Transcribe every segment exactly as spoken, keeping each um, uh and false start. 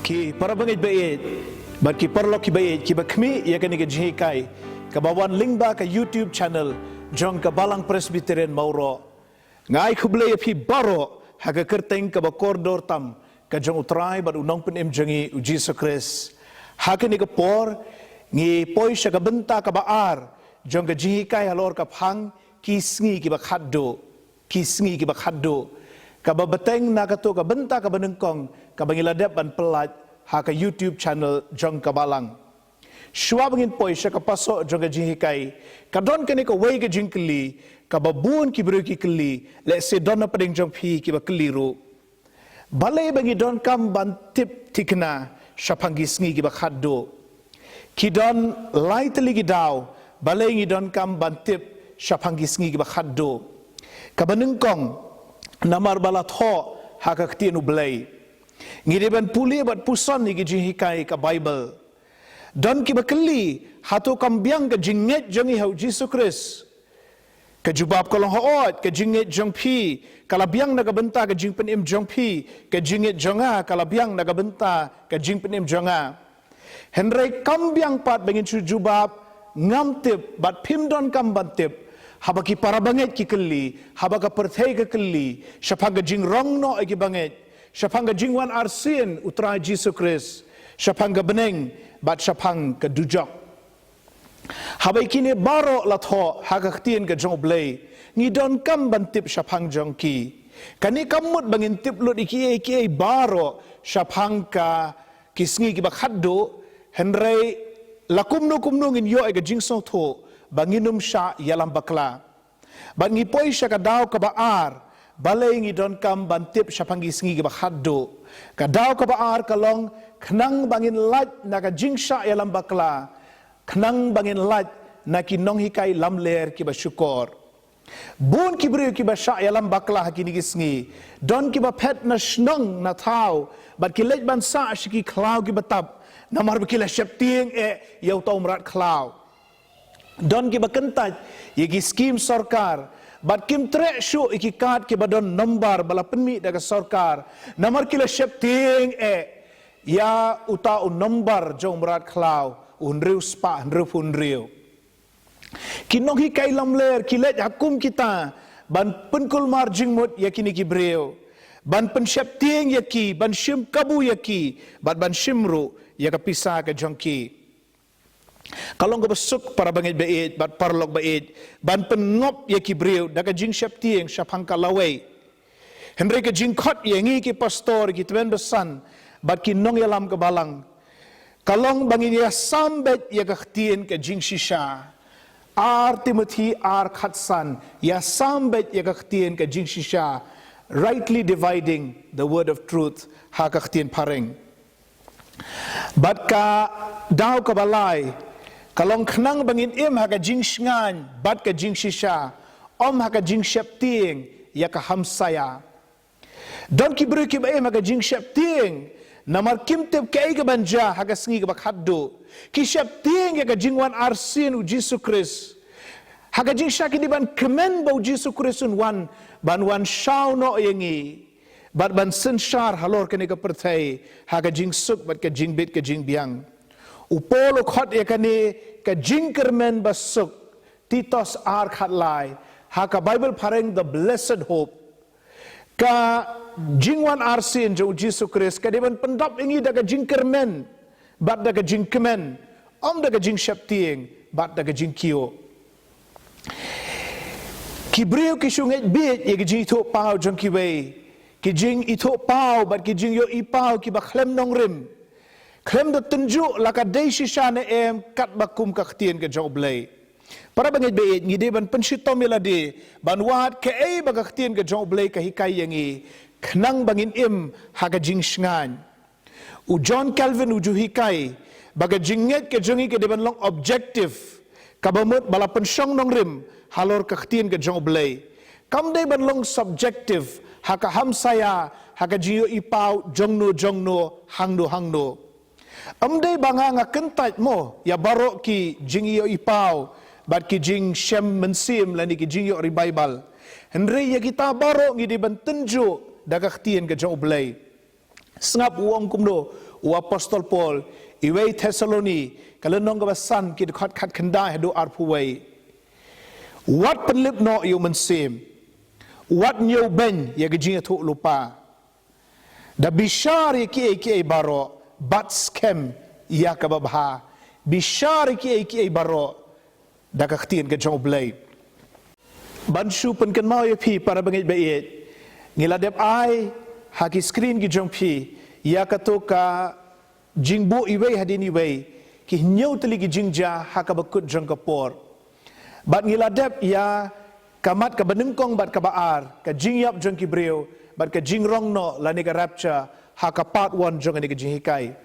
Ki para bangeit baieit bad ki paralok ki baieit kiba khmih ïa kane ka jinghikai kaba wan lyngba ka YouTube channel jong ka Balang Presbyterian Mawroh. Nga ai khublei ïa phi baroh ha ka kyrteng kaba kordor tam ka jong U Trai bad U Nongpynim jong ngi U Jisu Khrist. Ha kane ka por ngi poi sha ka bynta kaba ar jong ka jinghikai halor ka phang ki sngi kiba khatduh. Ki sngi kiba khatduh, kaba bteng na kato ka bynta kaba nyngkong kaba ngi la dep ban pyllait ha ka YouTube channel jong ka Balang. Shuwa ba ngin poi sha ka pasoh jong ka jinghikai, ka don kane kawei ka jingkylli kaba bun ki briew ki kylli, lehse don na pdeng jong phi kiba kylli ruh. Balei ba ngi donkam ban tip thikna shaphang ki sngi kiba khatduh? Ki don lai tylli ki daw balei ngi donkam ban tip shaphang ki sngi kiba khatduh. Kaba nyngkong, namar ba la thoh ha ka ktien U Blei. Ngi dei ban pule bad puson ïa ki jinghikai ka Baibl. Don kiba kylli, hato kam biang ka jingngeit jong ngi ha U Jisu Khrist? Ka jubab ka long hooid, ka jingngeit jong phi ka la biang na ka bynta ka jingpynim jong phi, ka jingngeit jong nga ka la biang na ka bynta ka jingpynim jong nga. Hynrei kam biang pat ba ngin shu jubab ngam tip bad phim donkam ban tip. Haba ki para bangeit ki kylli, haba ka pyrthei ka kylli shaphang ka jingrong noh ïa ki bangeit, shaphang ka jingwan arsien U Trai Jisu Khrist, shaphang ka bneng bad shaphang ka dujok. Haba ïa kine baroh la thoh ha ka ktien ka jong U Blei, ngi donkam ban tip shaphang jong ki. Kane kam mut ba ngin tip lut ïa kiei kiei baroh shaphang ka ki sngi kiba khatduh, hynrei la kumno kumno ngin ïoh ïa ka jingsngewthuh ba ngin ym shah ïalam bakla. Bad ngi poi sha ka daw kaba ar, balei ngi donkam ban tip shaphang ki sngi kiba khatduh. Ka daw kaba ar ka long khnang ba ngin lait na ka jingshah ïalam bakla, khnang ba ngin lait na ki nonghikai lamler kiba shukor. Bun ki briew kiba shah ïalam bakla ha kine ki sngi, don kiba phet na shnong na thaw bad ki leit ban sah sha ki khlaw kiba tap, namar ba ki la sheptieng eh ïa uta u mrad khlaw. Don kiba kyntait ïa ki skim sorkar bad kim treh shuh ïa ki kad kiba don nombar ba la pynmih da ka sorkar, namar ki la sheptieng eh ïa uta u nombar jong u mrad khlaw, u hynriew spah hynriewphew hynriew. Ki nonghikai lamler ki leit ha kum kita ban pynkulmar jingmut ïa kine ki briew, ban pynsheptieng ïa ki, ban shim kabu ïa ki bad ban shim ruh ïa ka pisa ka jong ki. Ka long kaba suk para bangeit baieit bad paralok baieit ban pynngop ïa ki briew da ka jingsheptieng shaphang ka lawei. Hynrei ka jingkhot ïa ngi ki pastor, ki tymmen basan bad ki nongïalam ka Balang, ka long ba ngin ïasam beit ïa ka ktien ka jingshisha. Ar Timothi ar khatsan, ïasam beit ïa ka ktien ka jingshisha, rightly dividing the word of truth, ha ka ktien phareng. Bad ka daw kaba lai ka long khnang ba ngin im ha ka jingshngaiñ bad ka jingshisha, ym ha ka jingsheptieng ïa ka hamsaïa. Don ki briew kiba im ha ka jingsheptieng namar kim tip kaei kaban jia ha ka sngi kaba khatduh. Ki sheptieng ïa ka jingwan arsien U Jisu Khrist. Ha ka jingshisha ki dei ban kmen ba U Jisu Khrist un wan ban wan shaw noh ïa ngi bad ban synshar halor kane ka pyrthei ha ka jingsuk bad ka jingbit ka jingbiang. U Paul u khot ïa kane ka jingkyrmen ba suk, Titus ar khatlai, ha ka Baibl phareng the blessed hope. Ka jingwan arsien jong U Jisu Khrist ka dei ban pyndap ïa ngi da ka jingkyrmen bad da ka jingkmen, ym da ka jingsheptieng bad da ka jingkiew. Ki briew ki shu ngeit bieit ïa ka jingithuh paw jong kiwei, ki jingithuh paw bad ki jingïohi paw kiba khlem nongrim, khlem da tynjuh la ka dei shisha ne em katba kum ka ktien ka jong U Blei. Para bangeit baieit, ngi dei ban pynshitom ïa lade ban wad kaei ba ka ktien ka jong U Blei ka hikai ïa ngi, khnang ba ngin im ha ka jingshngaiñ. U John Calvin u ju hikai ba ka jingngeit ka jong ngi ka dei ban long objective, kaba mut ba la pynshong nongrim halor ka ktien ka jong U Blei. Kam dei ban long subjective, ha ka hamsaïa, ha ka jingïohi paw jongno jongno, hangno hangno. Ym dei ba nga nga kyntait mo ïa baroh ki jingïohi paw bad ki jingshem mynsiem lane ki jingïoh revival. Hynrei ïa kita baroh ngi dei ban tynjuh da ka ktien ka jong U Blei. Sngap u ong kumno, u Apostol Paul, i wei Thessaloni, ka lynnong kaba san, ki dkhot khatkhyndai haduh arphew wei. Wat pynlip noh ïa u mynsiem. Wat ñiewbeiñ ïa ka jingïathuhlypa. Da bishar ïa kiei kiei baroh, bad skhem ïa kaba bha. Bishar ïa kiei kiei baroh, da ka ktien ka jong U Blei. Ban shu pynkynmaw ïa phi para bangeit ba ïeit, ngi la dep ai ha ki screen ki jong phi ïa kato ka jingbuh iwei hadien iwei, ki hynñiew tylli ki jingjia ha kaba kut jong ka por. Bad ngi la dep ïa ka mat kaba nyngkong bad kaba ar, ka jingïap jong ki briew, bad ka jingrong noh lane ka rapture, ha ka part one jong kane ka jinghikai.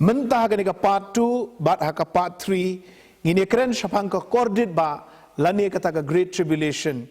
Mynta ha kane ka part two bad ha ka part three, ngin ïa kren shaphang ka kordit bah lane kata ka Great Tribulation.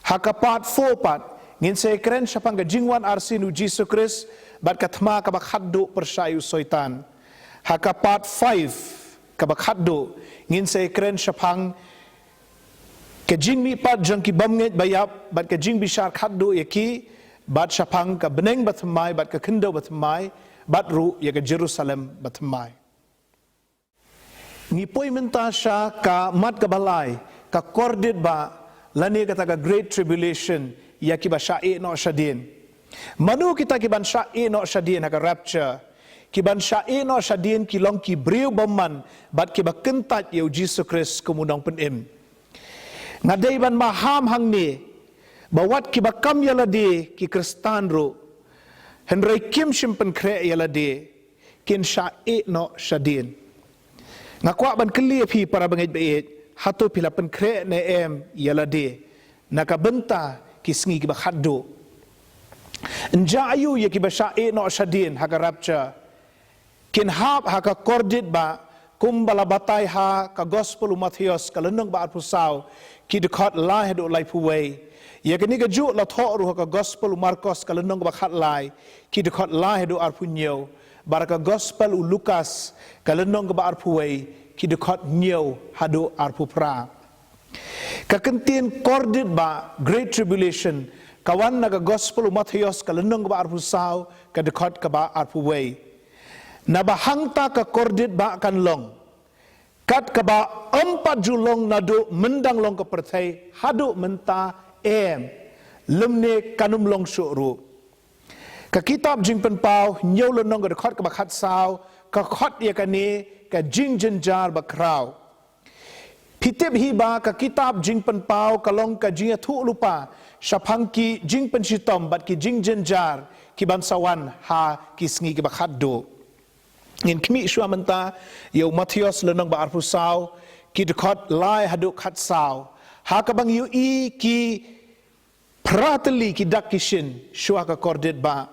Ha ka part four pat, ngin sa ïa kren shaphang ka jingwan arsien u Jisu Khrist bad ka thma kaba khatduh pyrshah ïa u Soitan. Ha ka part five kaba khatduh, ngin sa ïa kren shaphang ka jingmihpat jong ki bymngeit baïap bad ka jingbishar khatduh ïa ki, bad shaphang ka bneng bathymmai bad ka khyndew bathymmai, bad ruh ïa ka Jerusalem bathymmai. Ngi poi mynta sha ka mat kaba lai, ka kordit bah, lane kata ka Great Tribulation, ïa kiba shah ïeh noh shadien. Mano kita kiban shah ïeh noh shadien ha ka rapture? Kiban shah ïeh noh shadien ki long ki briew bymman bad kiba kyntait ïa u Jisu Khrist kum u nongpynim. Nga dei ban maham hangne ba wat kiba kam ïa lade ki Khristan ruh, hynrei kim shym pynkhreh ïa lade, kin shah ïeh noh shadien. Nga kwah ban kylli ïa phi para bangeit ba ïeit, hato phi la pynkhreh ne em ïa lade na ka bynta ki sngi kiba khatduh? Ynja aiu ïa kiba shah ïeh noh shadien ha ka rapture? Kin hap ha ka kordit bah, kumba la batai ha ka Gospel u Mathaios ka lynnong ba arphew saw, ki dkhot lai haduh laiphew wei. Ïa kane kajuh la thoh ruh ha ka Gospel u Markos ka lynnong ba khatlai, ki dkhot lai haduh arphew hynñiew, bad ka Gospel u Lukas ka lynnong kaba arphew wei, ki dkhot hynñiew haduh arphew phra. Ka kyntien kordit bah, Great Tribulation, ka wan na ka Gospel u Mathaios ka lynnong kaba arphew saw, ka dkhot kaba arphew wei. Naba hangta ka kordit bah kan long, kat kaba ym pat ju long naduh myndang long ka pyrthei haduh mynta, em, lymne kan ym long shuh ruh. Ka kitab Jingpynpaw hynñiew lynnong ka dkhot kaba khatsaw, ka khot ïa kane ka jingjynjar bakhraw. Phi tip hi ba ka kitab Jingpynpaw ka long ka jingïathuhlypa shaphang ki jingpynshitom bad ki jingjynjar kiban sa wan ha ki sngi kiba khatduh. Ngin khmih shuwa mynta ïa u Mathaios lynnong ba arphew saw, ki dkhot lai haduh khatsaw, ha kaba ngi ïohi ki phra tylli ki dak ki shin shuwa ka kordit bah.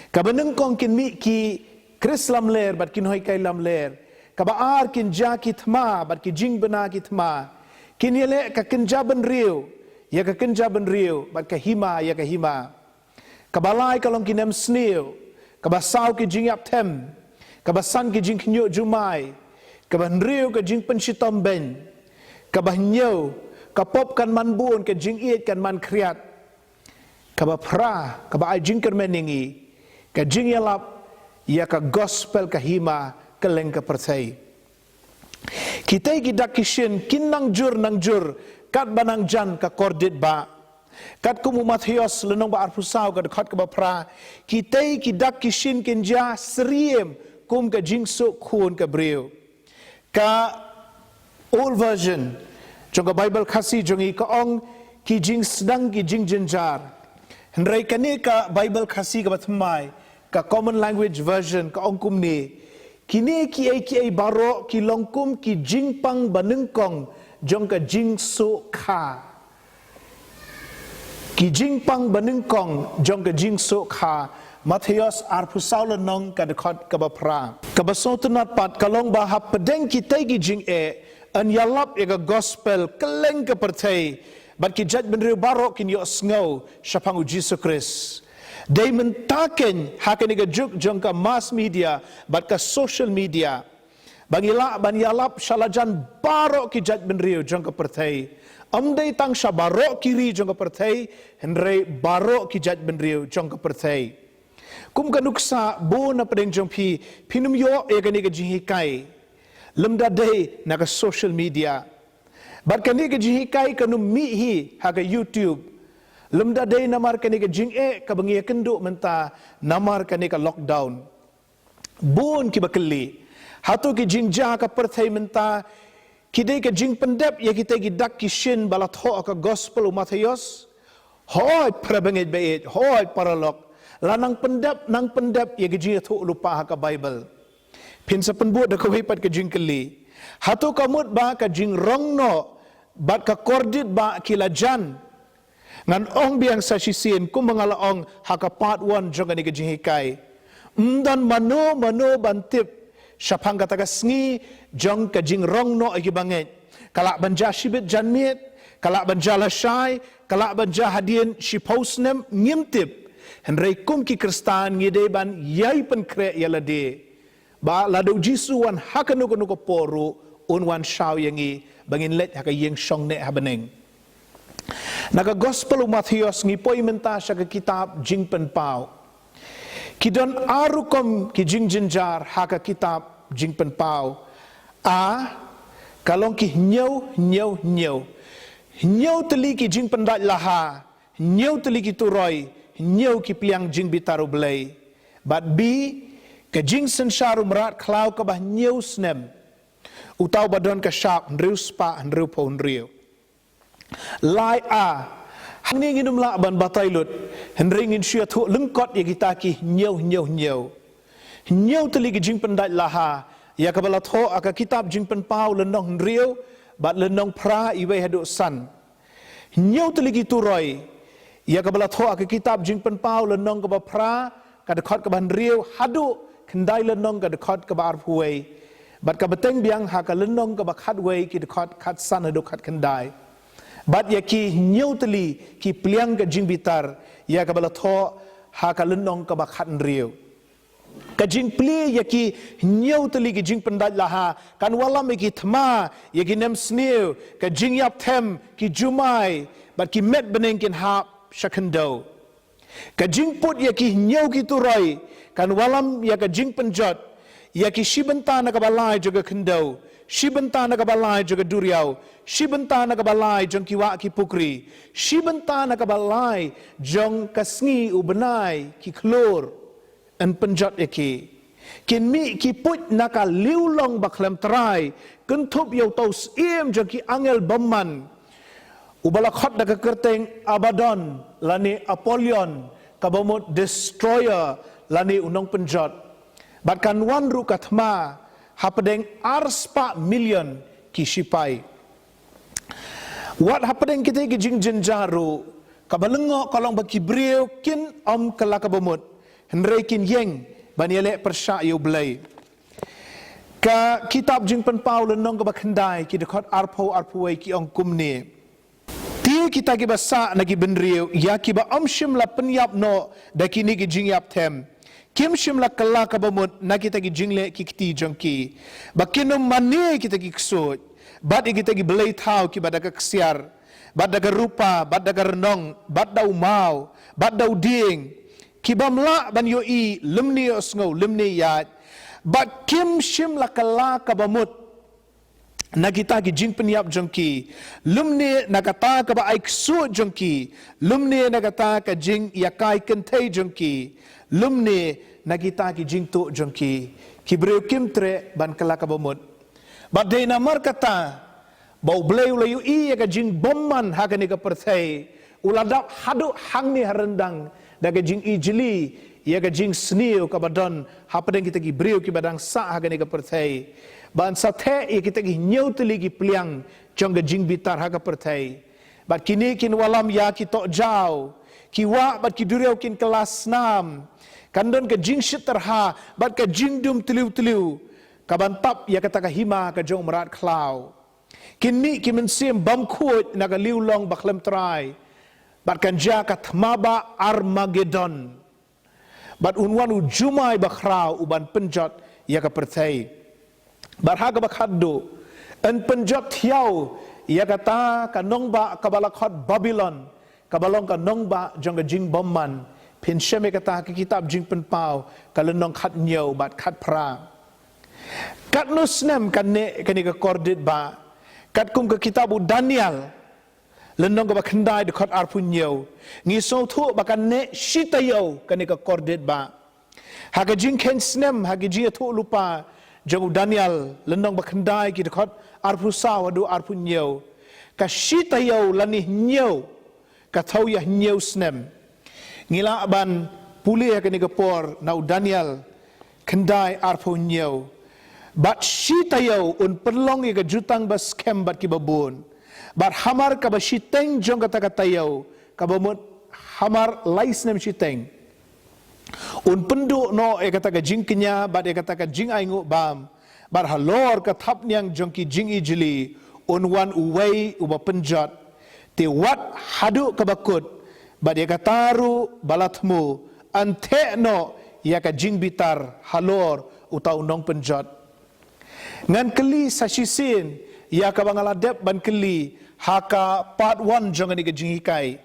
Kaba nyngkong kin mih ki Khrist lamler bad ki nonghikai lamler. Kaba ar kin jia ki thma bad ki jingbna ki thma. Kin ïaleh ka kynja bynriew ïa ka kynja bynriew bad ka hima ïa ka hima. Kaba lai ka long ki nemsniew. Kaba saw ki jingïap them. Kaba san ki jingkhynñiuh jumai. Kaba hynriew ka jingpynshitom beiñ. Kaba hynñiew, ka pop kan man bun, ka jingïeit kan man khriat. Kaba phra, kaba ai jingkyrmen ïa ngi, ka jingïalap ïa ka Gospel ka hima kylleng ka pyrthei. Kitei ki dak ki shin kin nang jur nang jur katba nang jan ka kordit bah. Katkum u Mathaios lynnong ba arphew saw ka dkhot kaba phra, kitei ki dak ki shin kin jia syriem kum ka jingsuk khun ka briew. Ka Old Version jong ka Bible Khasi jong ngi ka ong ki jingsdang ki jingjynjar. Hynrei kane ka Bible Khasi kaba thymmai, ka Common Language Version ka ong kumne, kine kiei kiei baroh ki long kum ki jingpang banyngkong jong ka jingsuk kha. Ki jingpang banyngkong jong ka jingsuk kha. Mathaios arphew saw lynnong ka dkhot kaba phra. Kaba sngewtynnat pat ka long ba hapdeng kitei ki jingeh, yn ïalap ïa ka Gospel kylleng ka pyrthei, bad ki jaitbynriew baroh kin ïohsngew shaphang u Jisu Khrist. Dei mynta keiñ ha kane ka juk jong ka mass media bad ka social media, ba ngi lah ban ïalap sha la jan baroh ki jaitbynriew jong ka pyrthei. Ym dei tang sha baroh ki ri jong ka pyrthei, hynrei baroh ki jaitbynriew jong ka pyrthei. Kum ka nuksa bun na pdeng jong phi, phin ym ïoh ïa kane ka jinghikai lymda dei na ka social media. Bad kane ka jinghikai kan ym mih hi ha ka YouTube lymda dei namar kane ka jingeh kaba ngi ïakynduh mynta namar kane ka lockdown. Bun kiba kylli, hato ki jingjia ka pyrthei mynta ki dei ka jingpyndep ïa kita ki dak ki shin ba la thoh ha ka gospel u Mathaios? Hooid para bangeit ba ïeit, hooid paralok, la nang pyndep, nang pyndep ïa ka jingïathuhlypa ha ka Baibl. Phin sa pynbud da kawei pat ka jingkylli, hato ka mut ba ka jingrong noh bad ka kordit ba ki la jan? Ngan ong biang sa shisien kumba nga la ong ha ka part one jong kane ka jinghikai. Ym don mano mano ban tip shaphang kata ka sngi jong ka jingrong noh ïa ki bangeit. Ka lah ban jia shibit janmiet, ka lah ban jia lashai, ka lah ban jia hadien shiphew snem, ngim tip. Hynrei kum ki Khristan ngi dei ban ïai pynkhreh ïa lade ba lada u Jisu u wan ha kano kano ka por ruh, un wan shaw ïa ngi ba ngin leit ha ka ïing shong neh ha bneng. Na ka gospel u Mathaios ngi poi mynta sha ka kitab Jingpynpaw. Ki don ar rukom ki jingjynjar ha ka kitab Jingpynpaw. A, ka long ki hynñiew hynñiew hynñiew. Hynñiew tylli ki jingpyndait laha, hynñiew tylli ki turoi, hynñiew ki pliang jingbitar U Blei. Bad B, ka jingsynshar u mrad khlaw kaba hynñiew snem, uta uba don ka shap hynriew spah hynriew phew hynriew. Lai A, hangne ngin ym lah ban batai lut, hynrei ngin shu ïathuh lyngkot ïa kita ki hynñiew hynñiew hynñiew. Hynñiew tylli ki jingpyndait laha ïa kaba la thoh ha ka kitab Jingpynpaw lynnong hynriew bad lynnong phra, iwei haduh san. Hynñiew tylli ki turoi ïa kaba la thoh ha ka kitab Jingpynpaw lynnong kaba phra, ka dkhot kaba hynriew haduh khyndai lynnong, ka dkhot kaba arphew wei. Bad ka bteng biang ha ka lynnong kaba khatwei, ki dkhot khatsan haduh khatkhyndai. Bad ïa ki hynñiew tylli ki pliang ka jingbitar ïa kaba la thoh ha ka lynnong kaba khathynriew. Ka jingplie ïa ki hynñiew tylli ki jingpyndait laha kan wallam ïa ki thma, ïa ki nemsniew, ka jingïap them, ki jumai bad ki met bneng kin hap sha khyndew. Ka jingput ïa ki hynñiew ki turoi kan wallam ïa ka jingpynjot ïa ki shi bynta na kaba lai jong ka khyndew, shi bynta na kaba lai jong ka duriaw, shi bynta na kaba lai jong ki wah ki pukri, shi bynta na kaba lai jong ka sngi u bnai, ki khlur. Yn pynjot ïa ki. Kin mih ki puit na ka liw long ba khlem trai, kynthup ïa uta u syiem jong ki angel bymman, uba la khot da ka kyrteng Abaddon lane Apollyon, kaba mut destroyer lane u nongpynjot. Bad kan wan ruh ka thma hapdeng ar spah million ki shipai. Wat hapdeng kita ki jingjynjar ruh, kaba lyngngoh ka long ba ki briew kin ym kylla kaba mut, hynrei kin ïeng ban ïaleh pyrshah ïa U Blei. Ka kitab Jingpynpaw lynnong kaba khyndai, ki dkhot arphew, arphew wei, ki ong kumne: Te kita kiba sah na ki bynriew ïa kiba ym shym la pynïap noh da kine ki jingïap them, kim shym la kylla kaba mut na kita ki jingleh ki kti jong ki, ba kin ym mane kita ki ksuid, bad ïa kita ki blei thaw kiba da ka ksiar, bad da ka rupa, bad da ka rnong, bad da u maw, bad da u dieng, kibym lah ban ïohi lymne ïohsngew lymne ïaid, bad kim shym la kylla kaba mut na kita ki jingpynïap jong ki, lymne na kata kaba ai ksuid jong ki, lymne na kata ka jingïakai kynthei jong ki, lymne na kita ki jingtuh jong ki. Ki briew kim treh ban kylla kaba mut. Bad dei namar kata ba U Blei u la ïohi ïa ka jingbymman ha kane ka pyrthei, u la dap haduh hangne ha ryndang da ka jingijli ïa ka jingsniew kaba don hapdeng kita ki briew kiba dang sah ha kane ka pyrthei, ban sa theh ïa kita ki hynñiew tylli ki pliang jong ka jingbitar ha ka pyrthei. Bad kine kin wallam ïa ki tohjaw, ki wah bad ki duriaw kin kylla snam. Kan don ka jingshit tyrha bad ka jingdum tliw tliw, kaban tap ïa kata ka hima ka jong u mrad khlaw. Kin mih ki mynsiem bymkhuid na ka liw long ba khlem trai, bad kan jia ka thma ba Armageddon. Bad un wan u jumai bakhraw uban pynjot ïa ka pyrthei. Bad ha kaba khatduh, yn pynjot thiaw ïa kata ka nongbah kaba la khot Babilon, kaba long ka nongbah jong ka jingbymman. Phin shem ïa kata ha ka kitab Jingpynpaw ka lynnong khathynñiew bad khatphra. Katno snem kan neh kane ka kordit ba, katkum ka kitab u Daniel, lynnong kaba khyndai dkhot arphew hynñiew, ngi sngewthuh ba kan neh shi taïew kane ka kordit ba. Ha ka jingkheiñ snem, ha ka jingïathuh lypa jong u Daniel, lynnong ba khyndai ki dkhot arphew saw haduh arphew hynñiew, ka shi taïew lane hynñiew ka thew ïa hynñiew snem. Ngi lah ban pule ha kane ka por na u Daniel khyndai arphew hynñiew. Bad shi taïew un pynlong ïa ka jutang ba skhem bad kiba bun, bad hamar kaba shiteng jong kata ka taïew, kaba mut hamar lai snem shiteng, un pynduh noh ïa kata ka jingkñia bad ïa kata ka jingainguh bam. Bad halor ka thapniang jong ki jingijli un wan uwei uba pynjot, te wat haduh kaba kut, bad ïa kata ruh ba la thmu, yn theh noh ïa ka jingbitar halor uta u nongpynjot. Ngan kylli sa shisien ïa kaba nga la dep ban kylli ha ka part one jong kane ka jinghikai.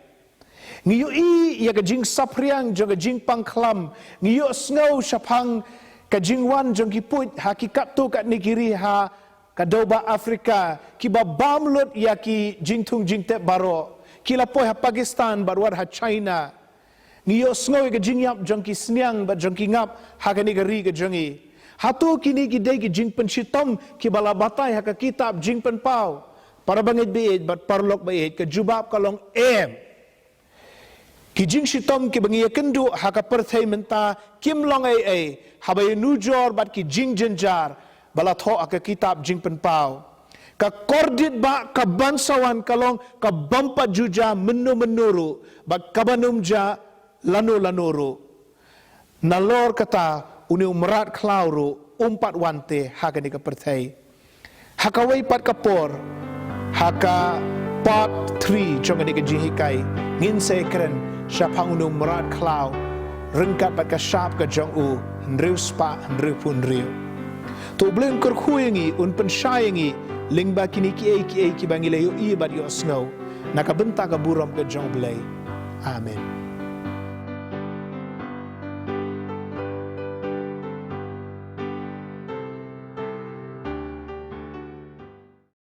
Ngi ïohi ïa ka jingsaphriang jong ka jingpang khlam, ngi ïohsngew shaphang ka jingwan jong ki puit ha ki katto katne ki ri ha ka dewbah Africa, kiba bam lut ïa ki jingthung jingtep baroh, ki la poi ha Pakistan bad wat ha China. Ngi ïohsngew ïa ka jingïap jong ki sniang bad jong ki ngap ha kane ka ri ka jong ngi. Hato kine ki dei ki jingpynshitom kiba la batai ha ka kitab Jingpynpaw? Para bangeit baieit bad paralok baieit, ka jubab ka long em. Ki jingshitom kiba ngi ïakynduh ha ka pyrthei mynta kim long ei ei haba ïanujor bad ki jingjynjar ba la thoh ha ka kitab Jingpynpaw. Ka kordit ba ka ban sa wan ka long ka bym pat ju jia mynno mynno ruh, bad ka ban ym jia lano lano ruh. Nalor kata, une u mrad khlaw ruh um pat wan te ha kane ka pyrthei. Ha kawei pat ka por, ha ka part three jong kane ka jinghikai, ngin sa ïakren shaphang une u mrad khlaw ryngkat bad ka shap ka jong u, hynriew spah hynriewphew hynriew. To U Blei un kyrkhu ïa ngi, un pynshai ïa ngi lyngba kine kiei kiei kiba ngi la ïohi bad ïohsngew, na ka bynta ka burom ka jong U Blei. Amen.